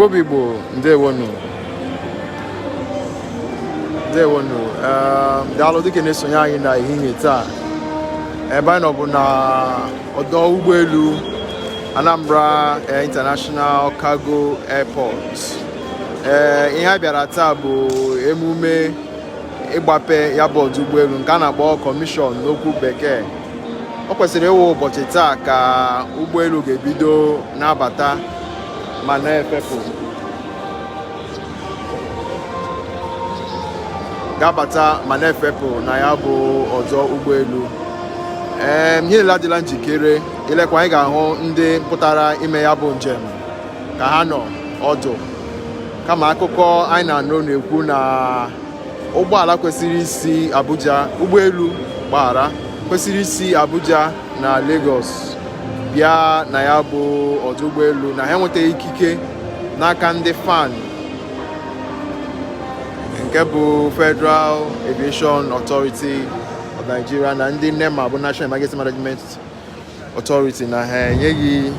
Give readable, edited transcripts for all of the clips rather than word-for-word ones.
Igbo bụ Igbo, ndewonu, ndewonu. Daalụ dịka na-esonye anyị na ehihie taa. Ebe anyị nọ bụ na ọdọ ụgbọelu Anambra International Cargo Airport. Ee, ihe a bịara taa bụ emume ịgbape ya bụ ọdọ ụgbọelu nke a na-akpọ commission n'okwu bekee. O kwesịrị ịwụ ụbọchị taa ka ụgbọelu ga-ebido na-abata ma na-efepụ, ga-abata ma na-efepụ na ya bụ ọdọ ụgbọelu. Ee, ihe niile adịla njikere. Ilekwa, anyị ga-ahụ ndị pụtara ime ya bụ njem ka ha nọ ọdụ, kama akụkọ anyị na-anụ na-ekwu na ụgbọala kwesịrị isi Abuja, ụgbọelu gbaghara, kwesịrị isi Abuja na Lagos bịa na ya bụ ọdụ ụgbọelu na ha enwetaghị ikike n'aka ndị FAAN, nke bụ Federal Aviation Authority of Nigeria, na ndị NEMA bụ National Emergency Management Authority, na ha enyeghị.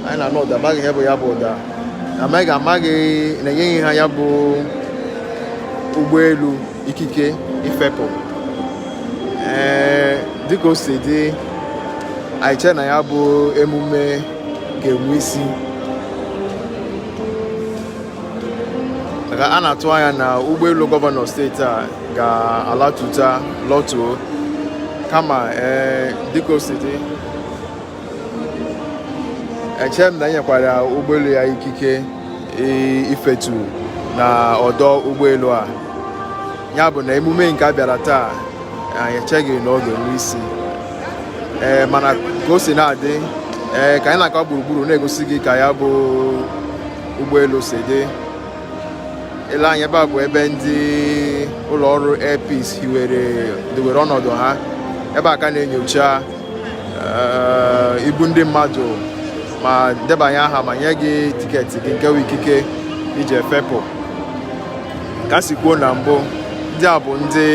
Anyị na-anụ ụda, amaghị ihe bụ ya bụ ụda. Amaghị na enyeghị ha ya bụ ụgbọelu ikike ifepụ. Ee, dịka o si dị, anyị chee na ya bụ emume ga-enwe isi, maka a na-atụ anya na ụgbọelu gọvanọ steeti a ga-alatuta lọtuo, kama ee, dịka o si dị, eche m na enyekwara ụgbọelu ya ikike ifetu na ọdọ ụgbọelu a. Ya bụ na emume nke a bịara taa, anyị echeghị na ọ ga-enwe isi. Ee, mana ka o si na-adị, ee, ka anyị na-akọ gburugburu na-egosi gị ka ya bụ ụgbọelu si dị. Ile anya, ebe a bụ ebe ndị ụlọ ọrụ Air Peace hiwere, dowere ọnọdụ ha ebe a ka na-enyocha ibu ndị mmadụ ma debanye aha ma nye gị tiketi gị nke bụ ikike iji efepụ. Ka si kwuo na mbụ, ndị a bụ ndị,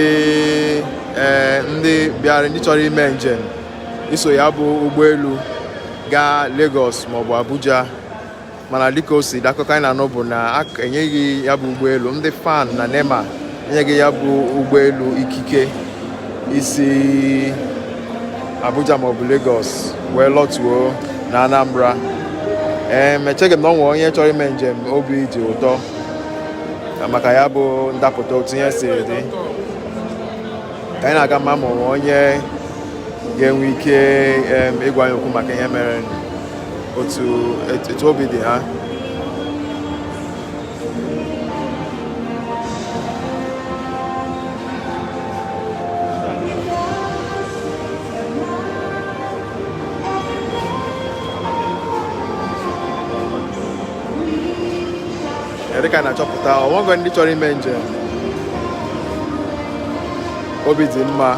ee, ndị bịara, ndị chọrọ ime njem iso ya bụ ụgbọelu gaa Lagos maọbụ Abuja, mana dịka o si dị, akụkọ anyị na-anụ bụ na enyeghị ya bụ ụgbọelu, ndị FAAN na NEMA enyeghị ya bụ ụgbọelu ikike isi Abuja maọbụ Lagos wee lọtuo na Anambra. Ee, echeghị m na ọ nwere onye chọrọ ime njem obi dị ụtọ maka ya bụ ndapụta otu ihe siri dị. Ka anyị na-aga mma ma ọ onye ga-enwe ike ịgwa anyị okwu maka ihe mere, otu obi dị ha. Dịka a na-achọpụta, o nweghị ndị chọrọ ime njem obi dị mma,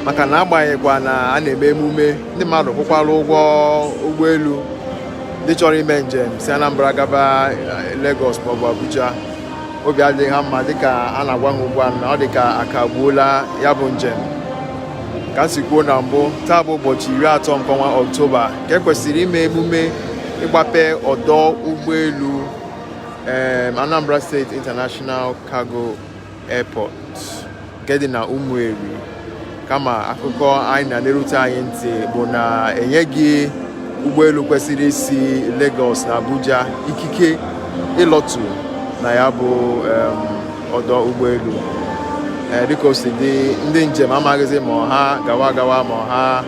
maka na agbanyeghịkwa na a na-eme emume, ndị mmadụ kwụkwara ụgwọ ụgbọelu. Ndị chọrọ ime njem si Anambra gaba Lagos maọbụ Abuja, obi adịghị ha mma dịka a na-agwa ha ugbu a na ọ dị ka akagbuola ya bụ njem. Ka m si kwuo na mbụ, taa bụ ụbọchị 30 nke ọnwa Ọktoba ka e kwesịrị ime emume ịgbape ọdọ ụgbọelu Anambra State International Cargo Airport nke dị na Ụmụeri, kama akụkọ anyị na-erute anyị ntị bụ na enyeghị ụgbọelu kwesịrị isi Lagos na Abuja ikike ịlọtu na ya bụ ọdọ ụgbọelu. Ee, dịka o si dị, ndị njem amaghịzi ma ọha gawa gawa ma ọha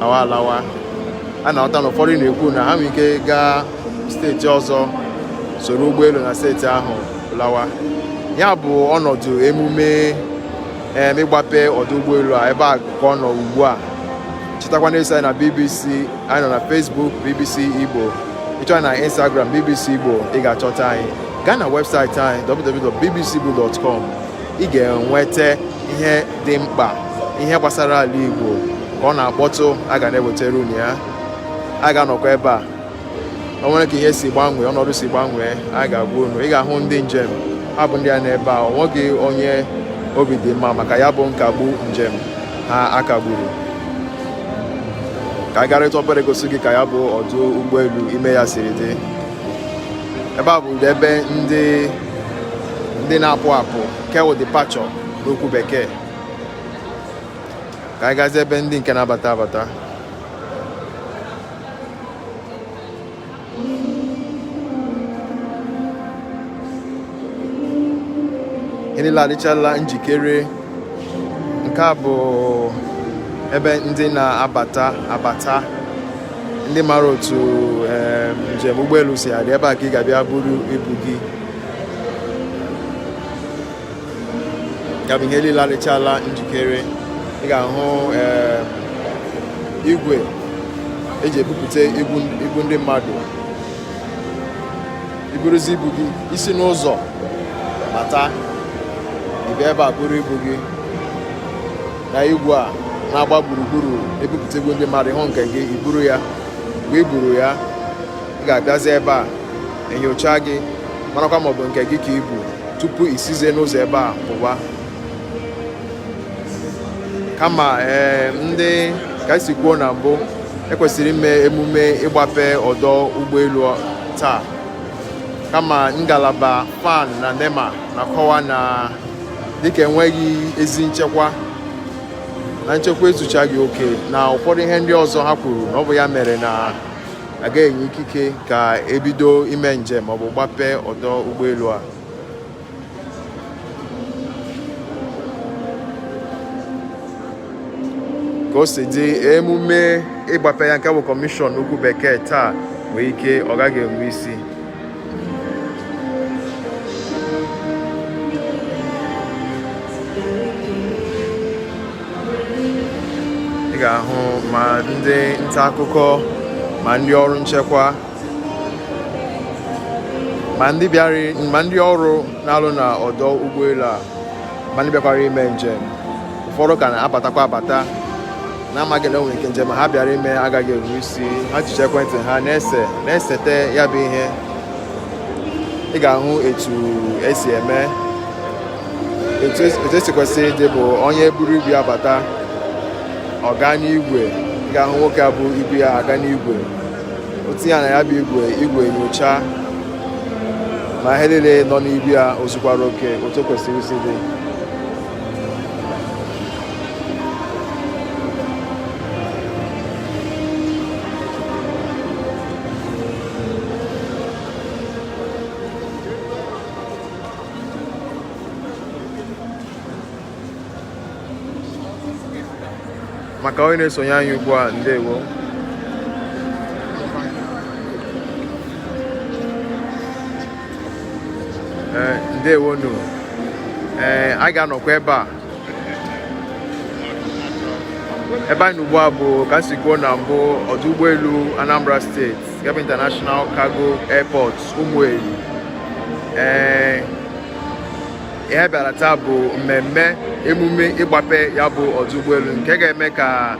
lawa alawa. A na-aghọta na ụfọdụ na-ekwu na ha nwere ike gaa steeti ọzọ, soro ụgbọelu na steeti ahụ lawa. Ya bụ ọnọdụ emume ịgbape ọdụ ụgbọelu a, ebe a ka ọ nọ ugbu a. Chetakwa na-eso anyị na BBC, anyị nọ na Facebook BBC Igbo. Ịchọ anyị na Instagram BBC Igbo, ị ga-achọta anyị. Gaa na webụsaịtị anyị www.bbcigbo.com, ị ga-enweta ihe dị mkpa, ihe gbasara ala Igbo ka ọ na-akpọtụ, a ga na-ewetara unu ya. A ga-anọkwa ebe a, o nwere ka ihe si gbanwee, ọnọdụ si gbanwee, a ga-agwa unu. Ị ga-ahụ ndị njem ha bụ ndị a n'ebe a, o nweghị onye obi dị mma maka ya bụ nkagbu njem ha akagburu. Ka anyị garịta obere gosi gị ka ya bụ ọdụ ụgbọelu ime ya siri dị. Ebe a bụ ebe ndị na-apụ apụ, nke wụ departure n'okwu Bekee. Ka anyị gazie ebe ndị nke na-abata abata. Ihe niile adịchala njikere. Nke a bụ ebe ndị na-abata abata, ndị mara otu njem ụgbọelu si adị. Ebe a ka ị ga-abịa buru ibu gị. Ya bụ, ihe niile adịchala njikere. Ị ga-ahụ igwe eji ebupụta ibu ndị mmadụ. Iburuzi ibu gị isi n'ụzọ bata, ị bịa ebe a buru ibu gị na igwe a na-agba gburugburu ebupụta ibu ndị mmadụ. Ịhụ nke gị, iburu ya. Mgbe i buru ya, ị ga-abịazi ebe a enyocha gị, marakwa ma ọ bụ nke gị ka ibu tupu isizie n'ụzọ ebe a pụwa. Kama ee, ndị ka esi kwuo na mbụ, ekwesịrị ime emume ịgbape ọdọ ụgbọelu taa, kama ngalaba FAAN na NEMA na-akọwa na dịka enweghị ezi nchekwa na nchekwa ezuchaghị oke na ụfọdụ ihe ndị ọzọ ha kwuru na ọ bụ ya mere na agaghị enye ikike ka ebido ime njem maọbụ gbapee ọdọ ụgbọelu a. Ka o si dị, emume ịgbape ya, nke bụ commission n'okwu Bekee, taa nwee ike ọ gaghị enwe isi. Ị ga-ahụ ma ndị nta akụkọ, ma ndị ọrụ nchekwa, ma ndị bịara, ma ndị ọrụ na-alụ na ọdọ ụgbọelu a, ma ndị bịakwara ime njem. Ụfọdụ ka na-abatakwa abata na-amaghị na o nwere ike njem ha bịara ime agaghị enwe isi. Ha jicha ekwentị ha na-ese, na-esete ya bụ ihe. Ị ga-ahụ etu esi eme, etu esi kwesị ịdị bụ onye buru ibu ya bata, ọ gaa n'igwe. Ị ga-ahụ nwoke a bụ ibu ya aga n'igwe, o tinye ya na ya bụ igwe, igwe nyocha ma ihe niile nọ n'ibu ya o zukwara oke otu o kwesịrị isi dị. Maka onye na-esonye anyị ugbu a, ndewo. Ee, ndewonu. Ee, anyị ga-anọkwa ebe a. Ebe anyị nọ ugbu a bụ, ka m si kwuo na mbụ, ọdụ ụgbọelu Anambra Steeti, nke bụ International Cargo Airport, Umueri. Ee, ihe bịara taa bụ mmemme emume ịgbape ya bụ ọdụ ụgbọelu, nke ga-eme ka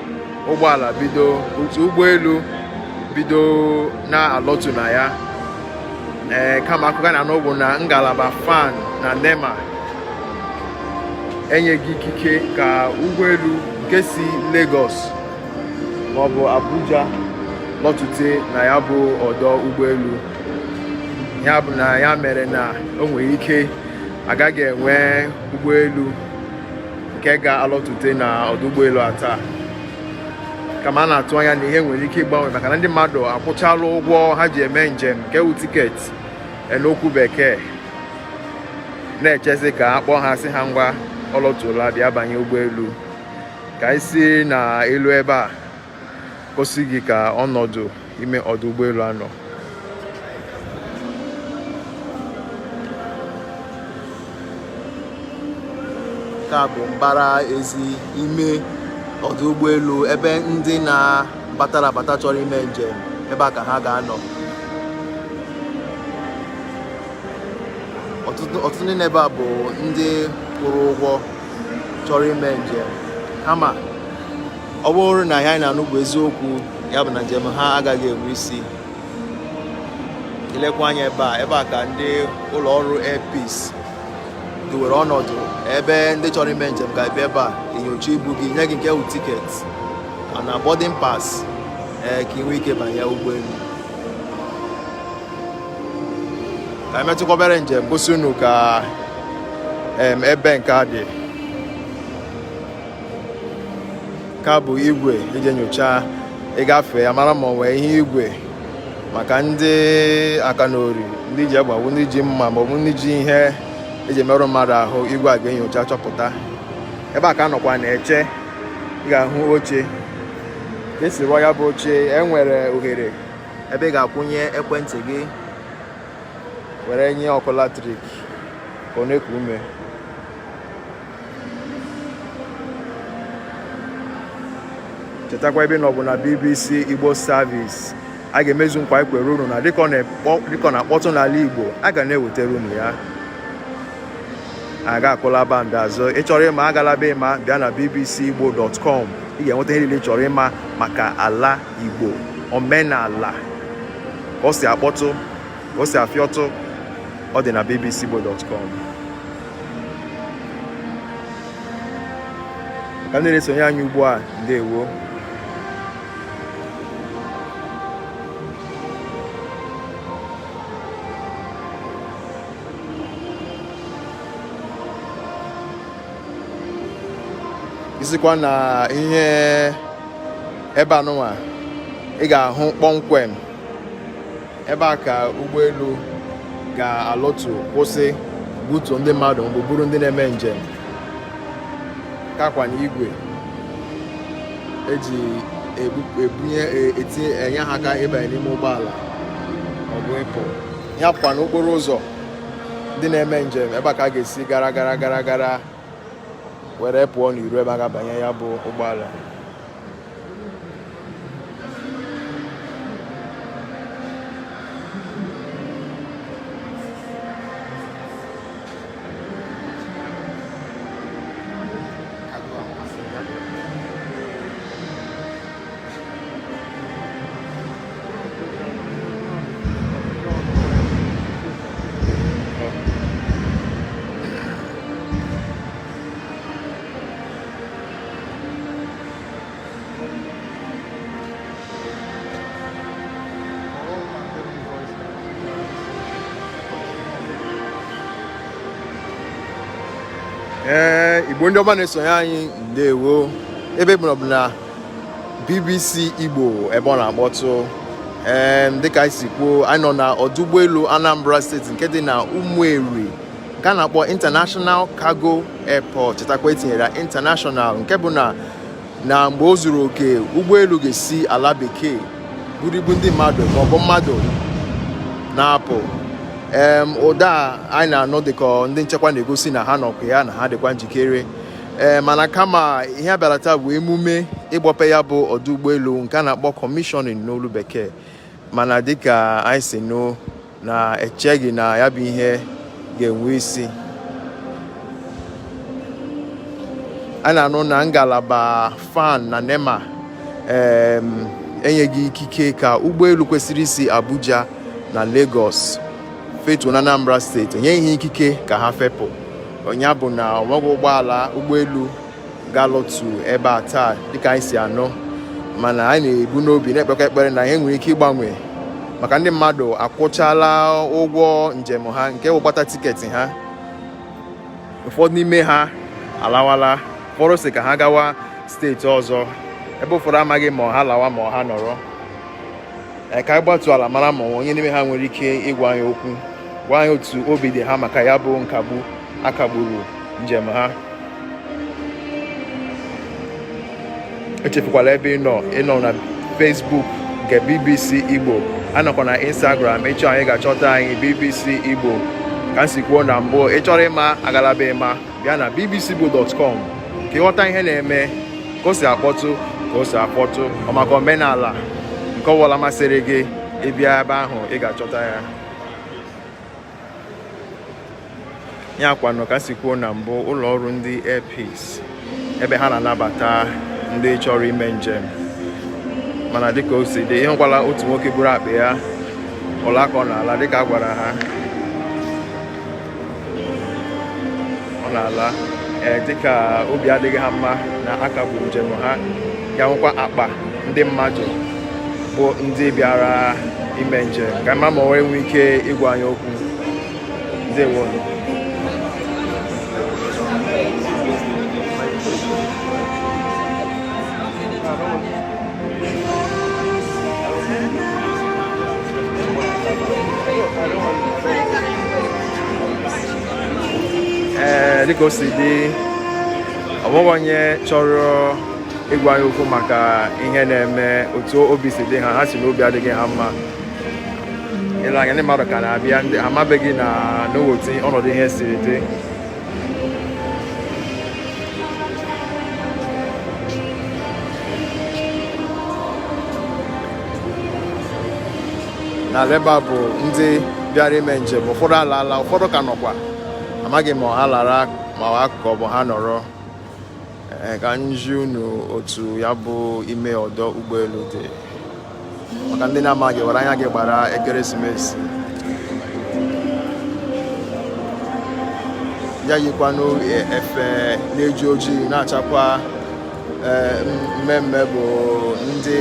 ụgbọala bido, otu ụgbọelu bido na-alọtu na ya. Ee, kama akụkọ na-anụ bụ na ngalaba FAAN na NEMA enyeghị ikike ka ụgbọelu nke si Lagos maọbụ Abuja lọtute na ya bụ ọdọ ụgbọelu. Ya bụ na ya mere na o nwere ike agaghị enwe ụgbọelu nke ga-alọtute na ọdụ ụgbọelu a taa. Kama a na-atụ anya na ihe nwere ike ịgbanwe, maka na ndị mmadụ akwụchala ụgwọ ha ji eme njem, nke wụ tiketi n'okwu Bekee, na-echezi ka a kpọọ ha sị ha ngwa, ọ lọtuola, bịa banye ụgbọelu. Ka anyị si na elu ebe a gosi gị ka ọnọdụ ime ọdụ ụgbọelu anọ. Nke a bụ mbara ezi ime ọdụ ụgbọelu, ebe ndị na-batara abata chọrọ ime njem, ebe a ka ha ga-anọ. Ọtụtụ ndị n'ebe a bụ ndị kwụrụ ụgwọ chọrọ ime njem. Kama ọ bụrụ na ihe anyị na-anụ bụ eziokwu, ya bụ na njem ha agaghị enwe isi. Ilekwa anya ebe a, ebe a ka ndị ụlọ ọrụ Air Peace dowere ọnọdụ, ebe ndị chọrọ ime njem ga-abịa ebe a, enyocha ibu gị, nye gị nke wụ tiketi na boarding pass. Ee, ka ị nwee ike banye ụgbọelu. Ka anyị metụkwa obere njem gosi unu ka ebe nke a dị ka bụ igwe eji enyocha ịgafe ya mara ma ọ nwee ihe igwe maka ndị akanori, ndị ji egbe, ndị ji mma maọbụ ndị ji ihe eji emerụ mmadụ ahụ. Igwe a ga-enyocha chọpụta. Ebe a ka a nọkwa na-eche. Ị ga-ahụ oche ka esi rụọ ya bụ oche. E nwere ohere ebe ị ga-akwụnye ekwentị gị were nye ọkụ latrik ka ọ na-eku ume. Chetakwa ebe ị nọ bụ na BBC Igbo Service. A ga-emezu nkwa e kwere unu na dịka ọ na-akpọtụ n'ala Igbo, a ga na-ewetara unu ya. A ga-akụla band azụ. Ị chọrọ ịma, agala be ịma, bịa na bbcigbo.com. Ị ga-enweta ihe niile ị chọrọ ịma maka ala Igbo, omenala, ka o si akpọtụ, ka o si afịọtụ. Ọ dị na bbcigbo.com. Ka ndị na-esonye anyị ugbu a, ndewo. Isikwa na ihe ebe anụnwa, ị ga-ahụ kpọmkwem ebe a ka ụgbọelu ga-alọtụ, kwụsị, butuo ndị mmadụ maọbụ buru ndị na-eme njem. Kakwa na igwe eji ebunye, etinye, enye ha aka ịbanye n'ime ụgbọala maọbụ ịpụ ya pụkwa n'okporo ụzọ. Ndị na-eme njem, ebe a ka a ga-esi gara gara gara gara were pụọ n'iru ebe a ga-abanye ya bụ ụgbọala. Ee, Igbo ndị ọma na-esonye anyị, ndewo. Ebe bụ na BBC Igbo, ebe ọ na-akpọtụ. Ee, dịka anyị si kwuo, anyị nọ na ọdụ ụgbọelu Anambra Steeti nke dị na Ụmụeri, nke a na-akpọ International Cargo Airport. Chetakwa, etinyere international, nke bụ na mgbe o zuru oke, ụgbọelu ga-esi ala bekee buru ibu ndị mmadụ maọbụ mmadụ na-apụ. Ụda anyị na-anụ dịka ndị nchekwa na-egosi na ha nọkwa ya, na ha dịkwa njikere. Ee, mana kama ihe a bịara taa bụ emume ịgbape ya bụ ọdụ ụgbọelu nke a na-akpọ commissioning n'olu bekee. Mana dịka anyị si nụ, na echeghị na ya bụ ihe ga-enwe isi. A na-anụ na ngalaba FAAN na NEMA enyeghị ikike ka ụgbọelu kwesịrị isi Abuja na Lagos fetuo na Anambra Steeti. Enyeghị ha ikike ka ha fepụ. Onye bụ na onweghị ụgbọala ụgbọelu ga-alọtu ebe a taa, dịka anyị si anụ. Mana anyị na-ebu n'obi, na-ekpekọ ekpere na ihe nwere ike ịgbanwe, maka ndị mmadụ akwụchala ụgwọ njem ha nke bụ gbata tiketi ha. Ụfọdụ n'ime ha alawala, ụfọdụ si ka ha gawa steeti ọzọ, ebe ụfọdụ amaghị ma ha lawa ma ha nọrọ. Ee, ka anyị gbatu ala mara ma onye n'ime ha nwere ike ịgwa anyị okwu, gwa anyị otu obi dị ha maka ya bụ nkagbu akagburu njem ha. Echefukwala ebe ị nọ. Ị nọ na Facebook nke BBC Igbo, anọkwa na Instagram. Ịchọ anyị, ga-achọta anyị, BBC Igbo. Ka m si kwuo na mbụ, ị chọrọ ịma, agalaba ịma, bịa na bbcigbo.com ka ịghọta ihe na-eme, ka o si akpọtụ, ka o si akpọtụ, ọ maka omenala nke ọbụla masịrị gị. Ịbịa ebe ahụ, ị ga-achọta ya. Ya kwanụ, ka si kwuo na mbụ, ụlọ ọrụ ndị Air Peace, ebe ha na-anabata ndị chọrọ ime njem. Mana dịka o si dị, ịhụkwala otu nwoke buru akpa ya ụlọ aka, ọ na-ala dịka a gwara ha. Ọ na-ala, ee, dịka obi adịghị ha mma na akagburu njem ha. Ya nwekwa akpa ndị mmadụ. Bụ ndị bịara ime njem ka ma ma nwee ike ịgwa anyị okwu. Ndewo. Ee, dịka o si dị, ọ nweghị onye chọrọ ịgwa anyị okwu maka ihe na-eme, otu obi si dị ha. Ha si na obi adịghị ha mma. Ile anya, ndị mmadụ ka na-abịa, ndị amabeghị na n'otu ọnọdụ ihe siri dị. Na ebe a bụ ndị bịara ime njem. Ụfọdụ alaala, ụfọdụ ka nọkwa. Amaghị ma ha lara ma ọ ka ọ bụ ha nọrọ. Ee, ka m zi unu otu ya bụ ime ọdọ ụgbọelu dị, maka ndị na-amaghị. Were anya gị gbara ekeresimesi ya. Yikwanụ efe na-eji ojii na-achakwa mmemme bụ ndị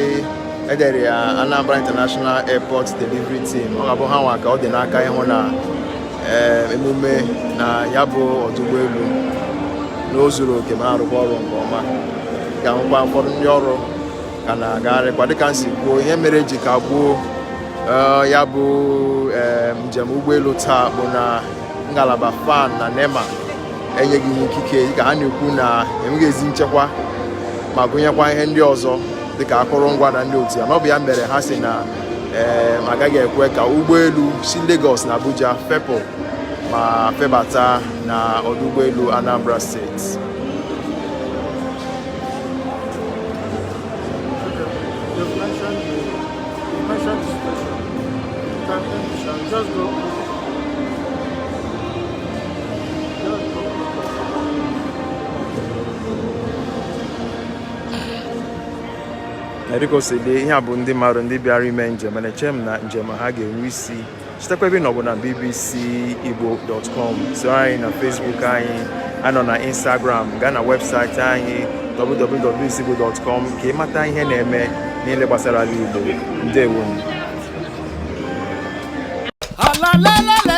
edere ya Anambra International Airport Delivery Team. Ọ ga-abụ ha nwa ka ọ dị n'aka ịhụ na emume na ya bụ ọdụ ụgbọelu na o zuru oke ma na-arụkwa ọrụ nke ọma. Ga-ahụkwa ụfọdụ ndị ọrụ ka na-agagharịkwa. Dịka m si kwuo, ihe mere eji kagbuo ya bụ njem ụgbọelu taa bụ na ngalaba FAAN na NEMA enyeghị ha ikike, dịka ha na-ekwu na enweghị ezi nchekwa ma gụnyekwa ihe ndị ọzọ dịka akụrụngwa na ndị otu ya, na ọ bụ ya mere ha si na ee, agaghị ekwe ka ụgbọelu si Lagos na Abuja fepụ ma febata na ọdụ ụgbọelu Anambra Steeti. You've mentioned the situation. You can just go. Just go. Dịka o si dị, ihe a bụ ndị mmadụ ndị bịara ime njem, mana eche m na njem ha ga-enwe isi. Chetakwa, ebe ị nọ bụ na bbcigbo.com. Soro anyị na Facebook anyị, anọ na Instagram, gaa na webụsaịtị anyị www.bbcigbo.com ka ị mata ihe na-eme niile gbasara ala Igbo. Ndewo. La la la.